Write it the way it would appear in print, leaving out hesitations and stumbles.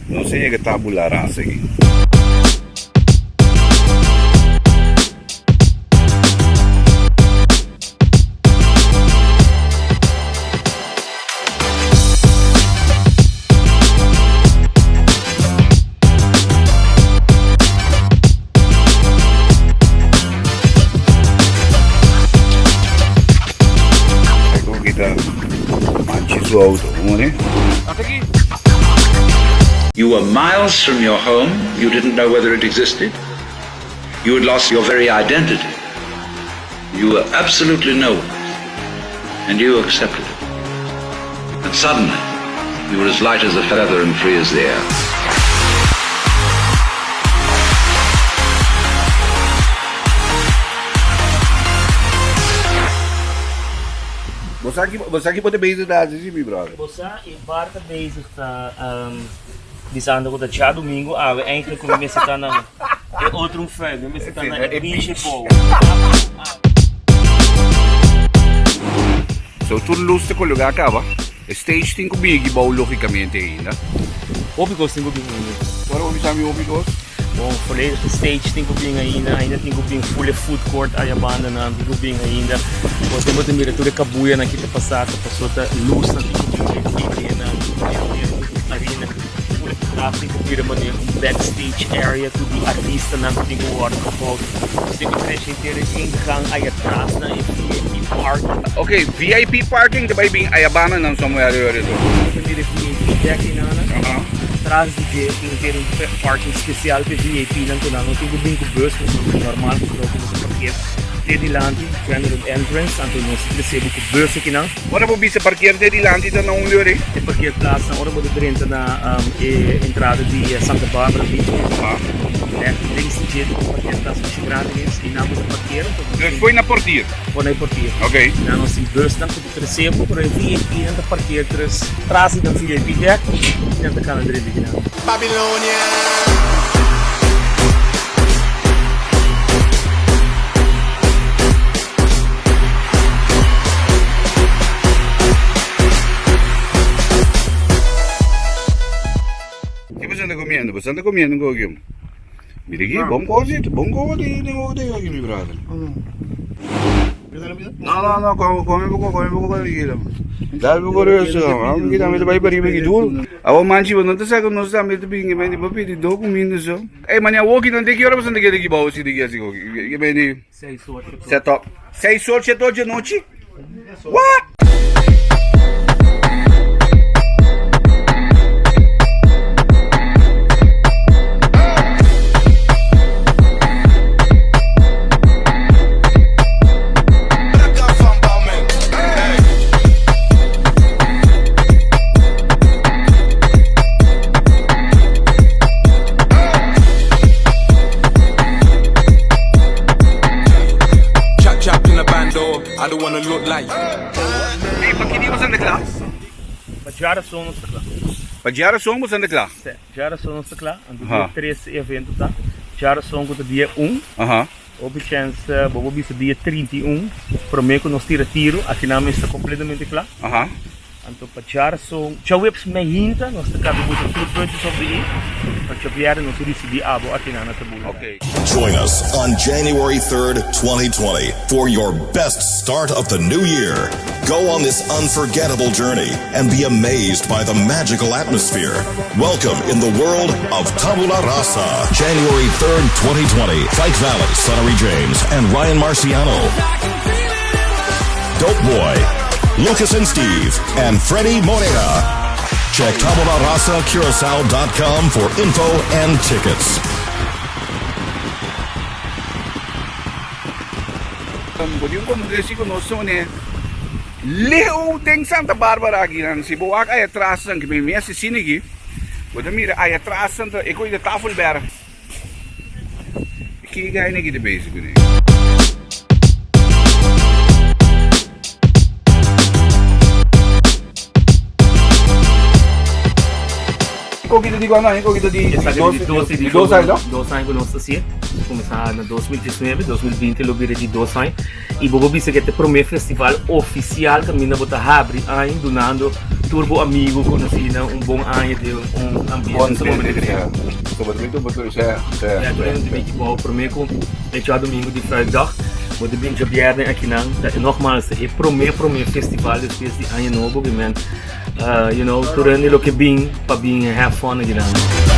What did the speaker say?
Nos a yega Tabula Rasa aki. You were miles from your home, you didn't know whether it existed. You had lost your very identity. You were absolutely no one. And you accepted it. And suddenly, you were as light as a feather and free as the air. Bo sa ki bo sa ki bo ta bezig ta hasi si mi brother? Bo sa e bar ta bezig ta bisando ku ta djadumingu awe eindelijk ku mi mester ta na e otro un fuik mi mester ta na e beach bou. So tur luz ta cologa caba. E stage tin cu bigi bou logicamente ainda. Hopi cos tin cu bin ainda. Ora bo bisa mi hopi cos? Bon, volledige stage tin cu bin ainda, ainda tin cu bin full e food court aya banda nan tin cu bin ainda. Bo tin bo ta mira tur e cabuyanan ki ta pasa ta paso ta luznan tin cu bin den e nan arena full e tras tin cu bira manera un backstage area cu di artistanan cu tin cu wordo gebouwd. Nos tin cu trecha henter e ingang aya tras na e VIP parking. Ok, VIP parking ta bai bin aya banda nan somewhere ariba di tur. Bo ta mira e VIP deck einan. Tras di dje tin henter un parking special pa e VIP nan cu nan no tin cu bin cu bus pasobra normal cu troco bo ta parkeer te dilanti general entrance anto nos ta trece bo cu bus akinan. Ora bo bisa parkeer te dilanti ta na unda ori? E parkeerplaats nan ora bo ta drenta na e entrada di Santa Barbara Beach. Recht links di dje tin un parkeerplaats masha grandi mes y nan bo ta parkeer. Dus foi na portier? Foi na e portier. Ok. Nan nos tin busnan ku ta trese bo pero e VIP nan ta parkeer tres tras di nan VIP dek y nan ta kana drenta kinan. Babilonia. Ki boso anda comiendo? Boso anda comiendo un poco? Mira aquí, bon cosita, bon cosa de de de aquí, mi brother. No, no, no, come, come poco, come poco tranquilo. Dale poco de eso, vamos que también te va a ir para arriba aquí duro. Awo manchi, no te saca, no sabe, te pingue, ven, te pidi do comiendo eso. Ey, mañana walkie, no te quiero, pasando que de aquí, bajo, si de aquí, así, que ven, Seis or shet Set up. Seis or shet ocho nochi? What? Chap chap in a bando, I don't wanna look like. Hey, pa ki dia bo santa kla? Pa djarason nos ta kla. Pa djarason bo santa kla? Se, djarason nos ta kla. Anto dia 3 e evento ta. Djarason ku ta dia 1. Hopi chèns bo por bisa dia 31, promé ku nos tira tiro, akinan mes ta kompletamente kla. Anto pa djarason, djaweps meinta nos ta kaba buta tur puntjes op de i, pa djabièrnè nos risibí abo akinan na Tabula. Join us on January 3rd, 2020 for your best start of the new year. Go on this unforgettable journey and be amazed by the magical atmosphere. Welcome in the world of Tabula Rasa. January 3rd, 2020. Fike Valley, Sunnery James, and Ryan Marciano. Dope Boy, Lucas and Steve, and Freddie Moreira. Check TabulaRasaCuracao.com for info and tickets. Bo tin un kompresi ku nos sone leu den Santa Barbara aki nan. Si bo wak aya tras nan, mi asesina aki, bo ta mira aya tras nan ta e koe di Tafelberg. Ki guy aki ta bezig kuné? Esaki ta di cuanto aña? Esaki ta di Esaki dos, di dos, di 2 aña, no? 2 aña cu nos ta haci. Cuminsa na 2019, 2020 lo bira di 2 aña. Y bo bisa cu e prome festival oficial caminda bo ta habri aña dunando tur bo amigo conoci un bon aña den un ambiente sumamente Ja. Sobre todo, bo si. Ja, tur hende ta bin bou prome cu e diadomingo di Fuikdag. Bo ta bin diabierne aki nan. Nogmaals, e prome prome festival despues di Aña Nobo, man. Tur hende lo ke bin pa bin have fun aki nan.